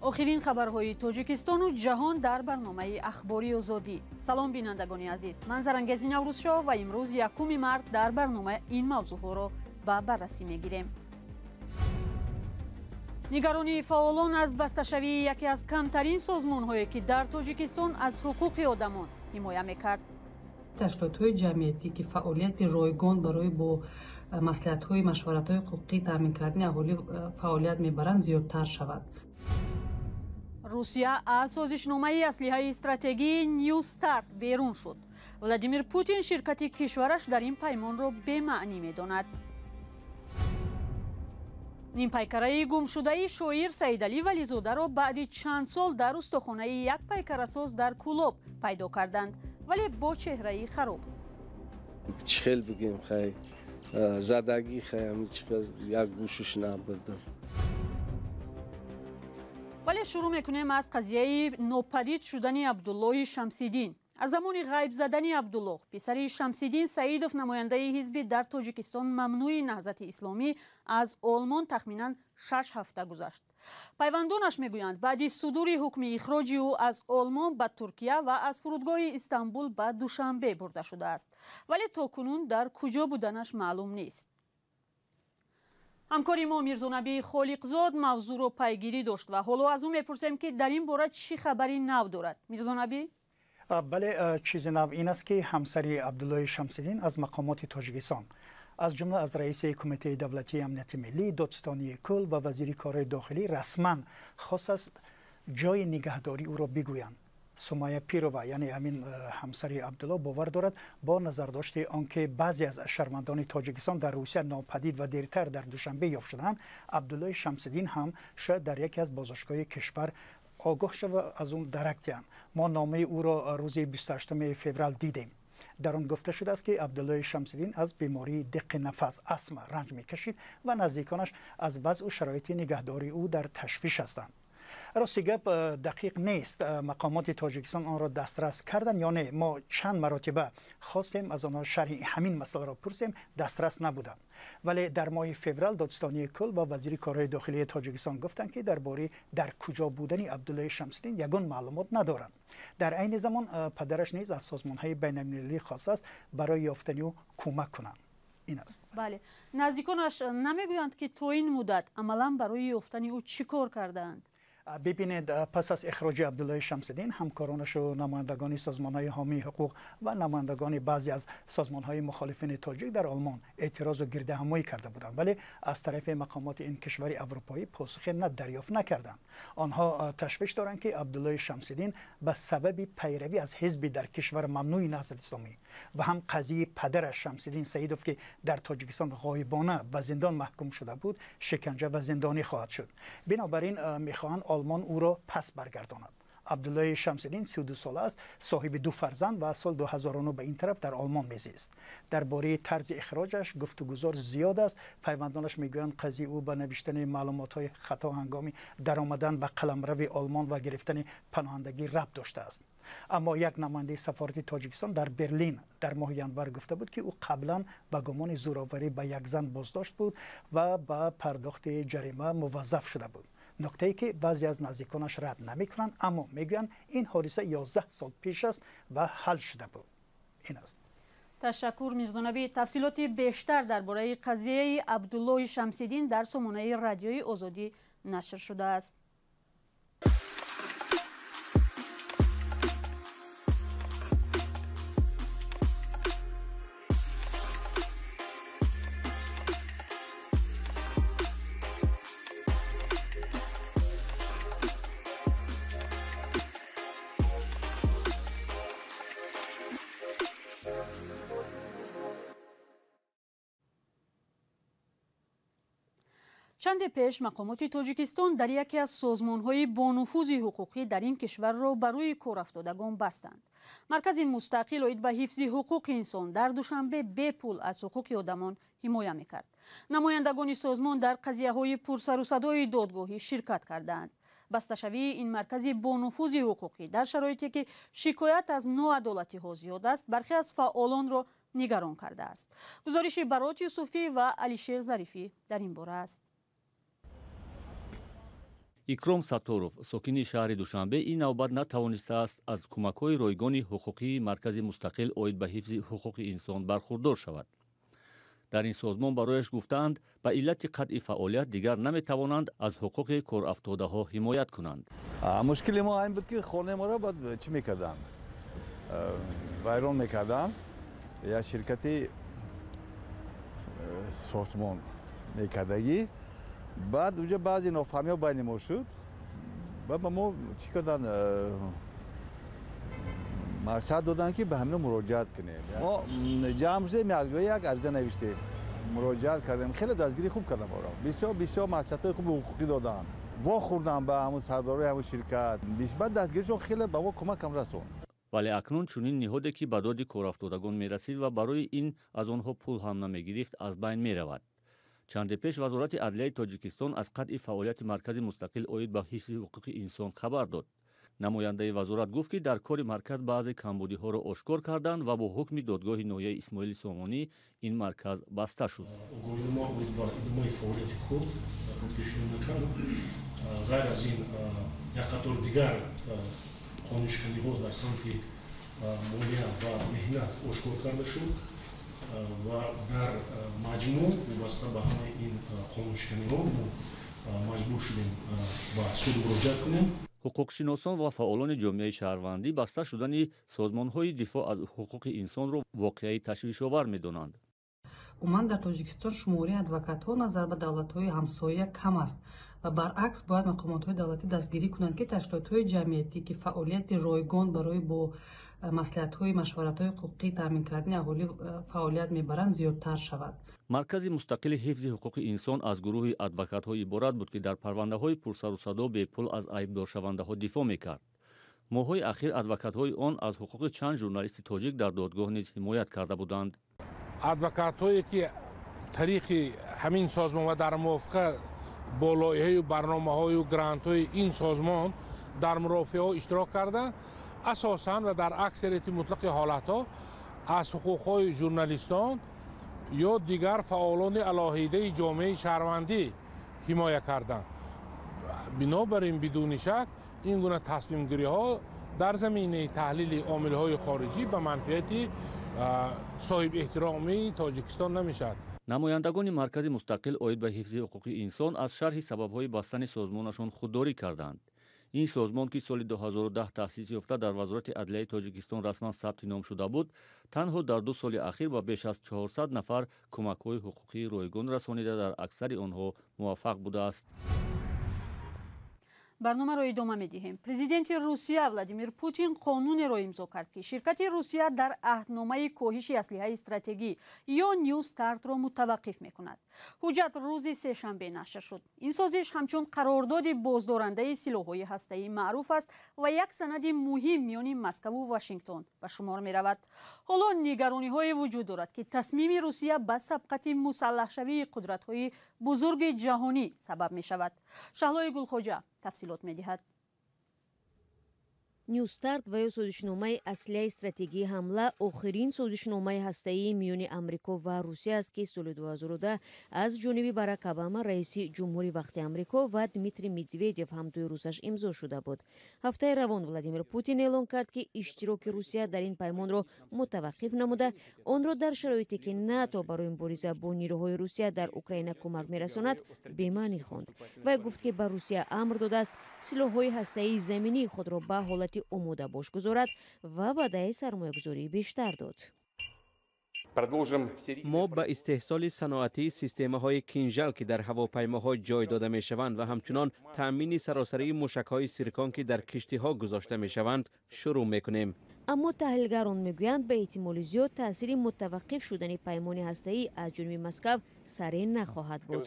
Охирин хабарҳои Тоҷикистону ҷаҳон дар барномаи Ахбори Озодӣ. Салом, бинандагони азиз. Ман Зарангези Наврӯзшоҳ ва имрӯз 1 март дар барнома ин мавзӯъҳоро ба баррасӣ мегирем. Нигаронии фаъолон аз басташавии яке аз камтарин созмонҳое, ки дар Тоҷикистон аз ҳуқуқи одамон ҳимоя мекард. Ташкилотҳои ҷамъиятӣ, ки фаъолияти ройгон барои бо маслиҳатҳои машваратҳои ҳуқуқӣ таъмин кардани аҳолӣ фаъолият мебаранд, зиёдтар шавад. Русия аз созишномаи аслиҳаи стратегии New Start берун шуд. Владимир Путин ширкати кишвараш дар ин паймонро бемаънӣ медонад. Нимпайкараи гумшудаи шоир Саидалӣ Вализодаро баъди чанд сол дар устохонаи як пайкарасоз дар Кӯлоб пайдо карданд, вале бо чеҳраи хароб. Чӣ хел бигем, хай задагӣ, хай як гӯшуш набурдам. Вале шурӯъ мекунем аз қазияи нопадид шудани Абдуллоҳи Шамсиддин. Аз замони ғайб задани Абдуллоҳ, писари Шамсиддин Саидов, намояндаи ҳизби дар Тоҷикистон мамнӯи Наҳзати Исломӣ, аз Олмон тахминан 6 ҳафта гузашт. Пайвандонаш мегӯянд, баъди судури ҳукми ихроҷи ӯ аз Олмон ба Туркия ва аз фурудгоҳи Истанбул ба Душанбе бурда шудааст. Вале то кунун дар куҷо буданаш маълум нест. Ҳамкори мо Мирзонабӣ Холиқзод мавзӯъро пайгирӣ дошт ва ҳоло аз ӯ мепурсем, ки дар ин бора чӣ хабари нав дорад. Мирзонабӣ? Бале, чизи нав ин аст, ки ҳамсари Абдуллоҳи Шамсиддин аз мақомоти Тоҷикистон, аз ҷумла аз раиси Кумитаи давлатии амнияти миллӣ, додстонии кул ва вазири корҳои дохилӣ расман хостааст ҷои нигаҳдории ӯро бигӯянд. Сумая Пирова, яъне ҳамин ҳамсари Абдулло, бовар дорад, бо назардошти он ки баъзе аз шаҳрвандони Тоҷикистон дар Русия нопадид ва дертар дар Душанбе ёфт шуданд, Абдуллои Шамсиддин ҳам шояд дар яке аз боздоштгоҳи кишвар огоҳ шава, аз он дарак диҳанд. Мо номаи ӯро рӯзи 28 феврал дидем. Дар он гуфта шудааст, ки Абдуллои Шамсиддин аз бемории диққи нафас, астма, ранҷ мекашид ва наздиконаш аз вазъу шароити нигаҳдории ӯ дар ташвиш ҳастанд. Рости гап дақиқ нест, мақомоти Тоҷикистон онро дастрас карданд ё не. Мо чанд маротиба хостем аз онҳо шарҳи ҳамин масъаларо пурсем, дастрас набуданд. Вале дар моҳи феврал додстонии кул ва вазири корҳои дохилии Тоҷикистон гуфтанд, ки дар бораи дар куҷо будани Абдуллоҳи Шамсиддин ягон маълумот надоранд. Дар айни замон падараш низ аз созмонҳои байналмилалӣ хостааст барои ёфтани ӯ кӯмак кунанд. Ин аст. Бале, наздиконаш намегӯянд, ки то ин муддат амалан барои ёфтани ӯ чӣ кор кардаанд? Бибинед, пас аз ихроҷи Абдуллоҳи Шамсиддин ҳамкоронаш намояндагони созмонҳои ҳомии ҳуқуқ ва намояндагони баъзе аз созмонҳои мухолифини тоҷик дар Олмон эътирозу гирдаҳамоӣ карда буданд, вале аз тарафи мақомоти ин кишвари аврупоӣ посухе дарёфт накарданд. Онҳо ташвиш доранд, ки Абдуллоҳи Шамсиддин ба сабаби пайравӣ аз ҳизби дар кишвар мамнӯи Наҳзати Исломӣ ва ҳам қазияи падараш Шамсиддин Саидов, ки дар Тоҷикистон ғоибона ба зиндон маҳкум шуда буд, шиканҷа ва зиндонӣ хоҳад шуд. Бинобар ин мехоҳанд Олмон ӯро пас баргардонад. Абдуллоҳи Шамсиддин 32 сола аст, соҳиби 2 фарзанд ва аз соли 2009 ба ин тараф дар Олмон мезист. Дар бораи тарзи ихроҷаш гуфтугузор зиёд аст. Пайвандонаш мегӯянд, қазияи ӯ ба навиштани маълумотҳои хато ҳангоми даромадан ба қаламрави Олмон ва гирифтани паноҳандагӣ рабт доштааст. Аммо як намояндаи сафорати Тоҷикистон дар Берлин дар моҳи январ гуфта буд, ки ӯ қаблан ба гумони зӯроварӣ ба як зан боздошт буд ва ба пардохти ҷарима муваззаф шуда буд. Нуктае ки баъзе аз наздиконаш рад намекунанд, аммо мегӯянд, ин ҳодиса 11 сол пеш аст ва ҳал шуда буд. Ин аст. Ташаккур, Мирзонабӣ. Тафсилоти бештар дар бораи қазияи Абдуллоҳи Шамсиддин дар сомонаи Радиои Озодӣ нашр шудааст. Чанде пеш мақомоти Тоҷикистон дар яке аз созмонҳои бонуфузи ҳуқуқӣ дар ин кишварро ба рӯи корафтодагон бастанд. Маркази мустақил оид ба ҳифзи ҳуқуқи инсон дар Душанбе бепул аз ҳуқуқи одамон ҳимоя мекард. Намояндагони созмон дар қазияҳои пурсарусадои додгоҳӣ ширкат кардаанд. Басташавии ин маркази бонуфузи ҳуқуқӣ дар шароите ки шикоят аз ноадолатиҳо зиёд аст, бархе аз фаъолонро нигарон кардааст. Гузориши Барот Юсуфӣ ва Алишер Зарифӣ дар ин бора аст. Икром Сатторов, сокини шаҳри Душанбе, ин навбат натавонистааст аз кӯмакҳои ройгони ҳуқуқии Маркази мустақил оид ба ҳифзи ҳуқуқи инсон бархурдор шавад. Дар ин созмон барояш гуфтаанд, ба иллати қатъи фаъолият дигар наметавонанд аз ҳуқуқи корафтодаҳо ҳимоят кунанд. Мушкили мо ин буд, ки хонаи моро баъд чӣ мекарданд, вайрон мекарданд. Як ширкати сохтмон мекардагӣ. Баъд уҷа баъзе нофаҳмиҳо байни мо шуд. Баъд ба мо чӣ карданд, маслиҳат доданд, ки ба ҳамино муроҷиат кунем. Мо ҷамъ шудем, якҷоя як ариза навиштем, муроҷиат кардем. Хеле дастгирӣ хуб кардам моро, бисёр бисёр маслиҳатҳои хуби ҳуқуқӣ доданд. Вохӯрдам ба ҳамун сардорои ҳамун ширкат, баъд дастгиришон хеле ба мо кӯмакам расонд. Вале акнун чунин ниҳоде, ки ба доди корафтодагон мерасид ва барои ин аз онҳо пул ҳам намегирифт, аз байн меравад. Чанде пеш Вазорати адлияи Тоҷикистон аз қатъи фаъолияти Маркази мустақил оид ба ҳифзи ҳуқуқи инсон хабар дод. Намояндаи вазорат гуфт, ки дар кори марказ баъзе камбудиҳоро ошкор карданд ва бо ҳукми додгоҳи ноҳияи Исмоили Сомонӣ ин марказ баста шуд. Огоҳинома оид ба идомаи фаъолияти худ пешниҳод накард. Ғайр аз ин, як қатор дигар қонуншиканиҳо дар самти молия ва меҳнат ошкор карда шуд ва дар маҷмӯъ вобаста ба ҳамаи ин қонуншиканиҳо мо маҷбур шудем ба суд муроҷиат кунем. Ҳуқуқшиносон ва фаъолони ҷомеаи шаҳрвандӣ баста шудани созмонҳои дифоъ аз ҳуқуқи инсонро воқеаи ташвишовар медонанд. Умуман, дар Тоҷикистон шумораи адвокатҳо назар ба давлатҳои ҳамсоя кам аст ва баръакс бояд мақомотҳои давлатӣ дастгирӣ кунанд, ки ташкилотҳои ҷамъиятӣ, ки фаъолияти ройгон барои бо маслиҳатҳои машваратҳои ҳуқуқӣ таъмин кардани аҳолӣ фаъолият мебаранд, зиёдтар шавад. Маркази мустақили ҳифзи ҳуқуқи инсон аз гурӯҳи адвокатҳо иборат буд, ки дар парвандаҳои пурсарусадо бепул аз айбдоршавандаҳо дифоъ мекард. Моҳҳои ахир адвокатҳои он аз ҳуқуқи чанд журналисти тоҷик дар додгоҳ низ ҳимоят карда буданд. Адвокатҳое, ки тариқи ҳамин созмон ва дар мувофиқа бо лоиҳаю барномаҳою грантҳои ин созмон дар мурофиаҳо иштирок карданд, асосан ва дар аксарияти мутлақи ҳолатҳо аз ҳуқуқҳои журналистон ё дигар фаъолони алоҳидаи ҷомеаи шаҳрвандӣ ҳимоя карданд. Бинобар ин, бидуни шак, ин гуна тасмимгириҳо дар заминаи таҳлили омилҳои хориҷӣ ба манфиати соҳибэҳтиромии Тоҷикистон намешавад. Намояндагони Маркази мустақил оид ба ҳифзи ҳуқуқи инсон аз шарҳи сабабҳои бастани созмонашон худдорӣ карданд. Ин созмон, ки соли 2010 таъсис ёфта, дар Вазорати адлияи Тоҷикистон расман сабти ном шуда буд, танҳо дар 2 соли ахир ба беш аз 400 нафар кӯмакҳои ҳуқуқии ройгон расонида, дар аксари онҳо муваффақ будааст. Барномаро идома медиҳем. Президенти Русия Владимир Путин қонунеро имзо кард, ки ширкати Русия дар аҳдномаи коҳиши аслиҳаи стратегӣ ё Нью Стартро мутаваққиф мекунад. Ҳуҷҷат рӯзи сешанбе нашр шуд. Ин созиш ҳамчун қарордоди боздорандаи силоҳҳои ҳастаӣ маъруф аст ва як санади муҳим миёни Москаву Вашингтон ба шумор меравад. Ҳоло нигарониҳое вуҷуд дорад, ки тасмими Русия ба сабқати мусаллаҳшавии қудратҳои бузурги ҷаҳонӣ сабаб мешавад. Шаҳлои Гулхоҷа тафсилот медиҳад. Нью Старт ва ё созишномаи аслиҳаи стратегии ҳамла охирин созишномаи ҳастаии миёни Амрико ва Русия аст, ки соли 2010 аз ҷониби Барак Обама, раиси ҷумҳури вақти Амрико, ва Дмитрий Медведев, ҳамтои русаш, имзо шуда буд. Ҳафтаи равон Владимир Путин эълон кард, ки иштироки Русия дар ин паймонро мутаваққиф намуда, онро дар шароите, ки НАТО барои мубориза бо нирӯҳои Русия дар Украина кӯмак мерасонад, бемаънӣ хонд. Вай гуфт, ки ба Русия амр додааст силоҳҳои ҳастаии заминии худро ба ҳолати омодабош гузорад ва ваъдаи сармоягузории бештар дод. Мо ба истеҳсоли саноатии системаҳои Кинжал, ки дар ҳавопаймоҳо ҷой дода мешаванд, ва ҳамчунон таъмини саросарии мушакҳои Сиркон, ки дар киштиҳо гузошта мешаванд, шурӯъ мекунем. Аммо таҳлилгарон мегӯянд, ба эҳтимоли зиёд таъсири мутаваққиф шудани паймони ҳастаӣ аз ҷониби Москав сареъ нахоҳад буд.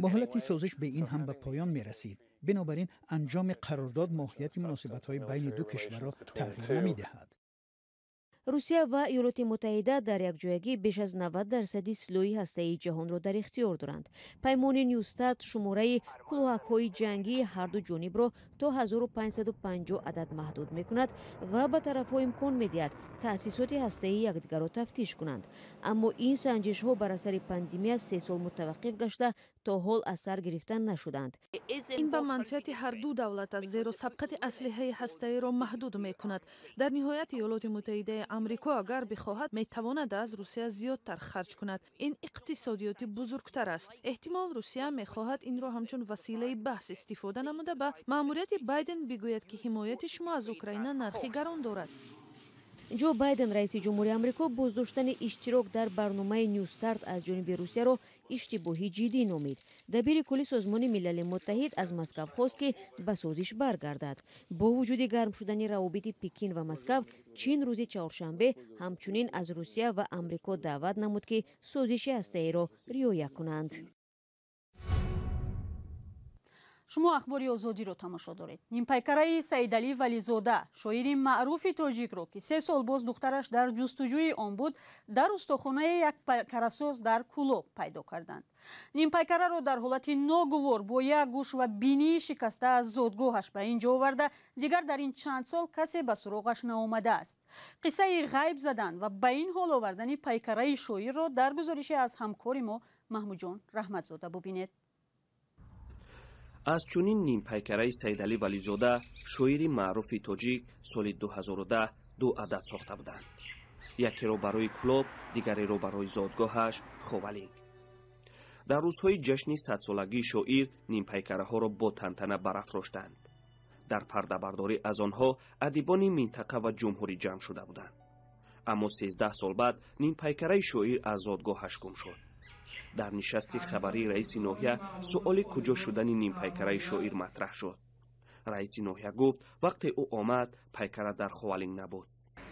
Муҳлати созиш бе ин ҳам ба поён мерасид, бинобар ин анҷоми қарордод моҳияти муносибатҳои байни ду кишварро тағйир намедиҳад. Русия ва Иёлоти Муттаҳида дар якҷоягӣ беш аз 90% силоҳи ҳастаии ҷаҳонро дар ихтиёр доранд. Паймони Нью Старт шумораи кулоҳакҳои ҷангии ҳарду ҷонибро то 1550 адад маҳдуд мекунад ва ба тарафҳо имкон медиҳад таъсисоти ҳастаии якдигарро тафтиш кунанд. Аммо ин санҷишҳо бар асари пандемия 3 сол мутаваққиф гашта, то ҳол аз сар гирифта нашуданд. Ин ба манфиати ҳар ду давлат аст, зеро сабқати аслиҳаи ҳастаиро маҳдуд мекунад. Дар ниҳоят Иёлоти Муттаҳидаи Амрико агар бихоҳад, метавонад аз Русия зиёдтар харҷ кунад. Ин иқтисодиёти бузургтар аст. Эҳтимол, Русия мехоҳад инро ҳамчун василаи баҳс истифода намуда ба маъмурияти Байден бигӯяд, ки ҳимояти шумо аз Украина нархи гарон дорад. Ҷо Байден, раиси ҷумҳури Амрико, боздоштани иштирок дар барномаи Нью Старт аз ҷониби Русияро иштибоҳи ҷиддӣ номид. Дабири кулли Созмони Милали Муттаҳид аз Москав хост, ки ба созиш баргардад. Бо вуҷуди гарм шудани равобити Пекин ва Москав, Чин рӯзи чаҳоршанбе ҳамчунин аз Русия ва Амрико даъват намуд, ки созиши ҳастаиро риоя кунанд. Шумо Ахбори Озодиро тамошо доред. Нимпайкараи Саидалӣ Вализода, шоири маъруфи тоҷикро, ки 3 сол боз духтараш дар ҷустуҷӯи он буд, дар устохонаи як пайкарасоз дар Кӯлоб пайдо карданд. Нимпайкараро дар ҳолати ногувор бо як гӯш ва бинии шикаста аз зодгоҳаш ба ин ҷо оварда, дигар дар ин чанд сол касе ба суроғаш наомадааст. Қиссаи ғайб задан ва ба ин ҳол овардани пайкараи шоирро дар гузорише аз ҳамкори мо Маҳмудҷон Раҳматзода бубинед. Аз чунин нимпайкараи Саидалӣ Вализода, шоири маъруфи тоҷик, соли 2010 ду адад сохта буданд. Якеро барои Кӯлоб, дигареро барои зодгоҳаш Ховалинг. Дар рӯзҳои ҷашни садсолагии шоир нимпайкараҳоро бо тантана барафроштанд. Дар пардабардорӣ аз онҳо адибони минтақа ва ҷумҳурӣ ҷамъ шуда буданд. Аммо 13 сол баъд нимпайкараи шоир аз зодгоҳаш гум шуд. Дар нишасти хабарии раиси ноҳия суоли куҷо шудани нимпайкараи шоир матраҳ шуд. Раиси ноҳия гуфт, вақте ӯ омад, пайкара дар Ховалинг набуд.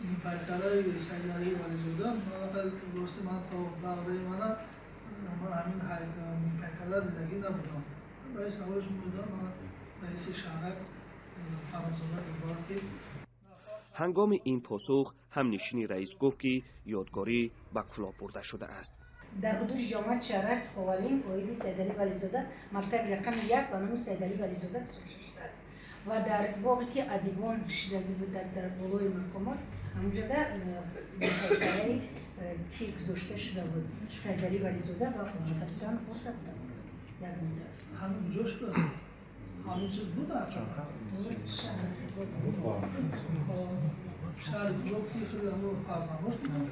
Нимпайкараи Саидалӣ Вализода, рости ман то давраи мана ман ҳамин нимпайкара дидагӣ набудам. Барои саволи шумо додам, ман раиси шаҳрак Фарҳонзода меборад, ки ҳангоми ин посух ҳамнишини раис гуфт, ки ёдгорӣ ба Кӯлоб бурда шудааст. Дар ҳудуди ҷомеат шаҳрак Ховалинг оиди Саидалӣ Вализода мактаби рақами 1 ба номи Саидалӣ Вализода гузошта шудааст ва дар боғе ки адибон шидагӣ буд дар болои мақомот, ҳамонҷода пайкараи ки гузошта шуда буд Саидалӣ Вализода ва омода буданд, бурда буданд як муддат. Ҳамин куҷо шудааст? Ҳамин чиз буд шаҳри Кӯлоб, ки худи ҳамон фарзандош буданд.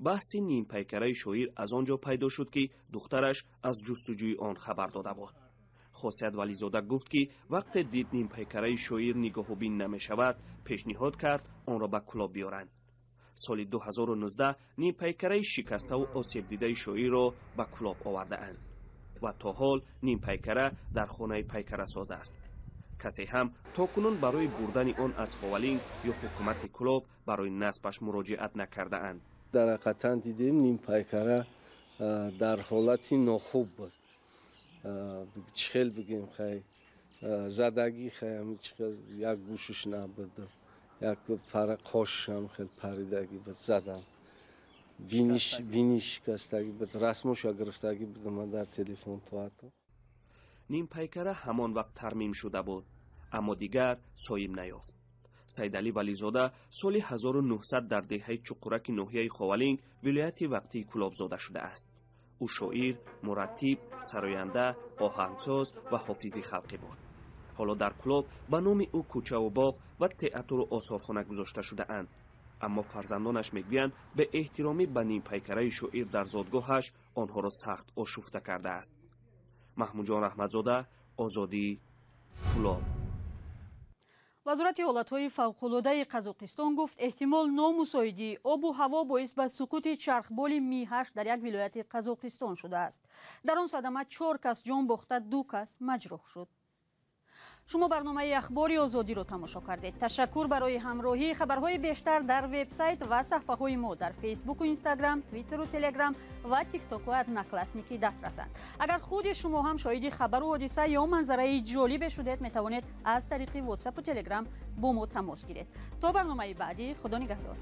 Баҳси нимпайкараи шоир аз он ҷо пайдо шуд, ки духтараш аз ҷустуҷӯи он хабар дода буд. Хосият Вализода гуфт, ки вақте дид нимпайкараи шоир нигоҳубин намешавад, пешниҳод кард онро ба Кӯлоб биёранд. Соли 2019 нимпайкараи шикаставу осебдидаи шоирро ба Кӯлоб овардаанд ва то ҳол нимпайкара дар хонаи пайкарасоз аст. Касе ҳам то кунун барои бурдани он аз Ховалинг ё ҳукумати Кӯлоб барои насбаш муроҷиат накардаанд. Дар ҳақиқатан дидем, нимпайкара дар ҳолати нохуб буд. Чӣ хел бигем, хай задагӣ, хай ҳамин чӣ хел як гӯшаш набуд, як пара қошам хел паридагӣ буд, задан биниш шикастагӣ буд, расмоша гирифтагӣ буд ман дар телефон то ҳатто. Нимпайкара ҳамон вақт тармим шуда буд, аммо дигар соҳиб наёфт. Саидалӣ Вализода соли 1900 дар деҳаи Чуқураки ноҳияи Ховалинг, вилояти вақтии Кӯлоб зода шудааст. Ӯ шоир, мураттиб, сароянда, оҳангсоз ва ҳофизи халқӣ буд. Ҳоло дар Кӯлоб ба номи ӯ кӯчаву боғ ва театру осорхона гузошта шудаанд. Аммо фарзандонаш мегӯянд, бе эҳтиромӣ ба нимпайкараи шоир дар зодгоҳаш онҳоро сахт ошуфта кардааст. Маҳмудҷон Раҳматзода, Озодӣ, Кӯлоб. Вазорати ҳолатҳои фавқулодаи Қазоқистон гуфт, эҳтимол номусоидии обу ҳаво боис ба суқути чархболи Ми-8 дар як вилояти Қазоқистон шудааст. Дар он садама 4 кас ҷон бохта, 2 кас маҷрӯҳ шуд. Шумо барномаи Ахбори Озодиро тамошо кардед. Ташаккур барои ҳамроҳӣ. Хабарҳои бештар дар вебсайт ва саҳфаҳои мо дар Фейсбуку Инстаграм, Твиттеру Телеграм ва Тиктоку Одноклассники дастрасанд. Агар худи шумо ҳам шоҳиди хабару ҳодиса ё манзараи ҷолибе шудед, метавонед аз тариқи Ватсапу Телеграм бо мо тамос гиред. То барномаи баъдӣ, Худо нигаҳдор.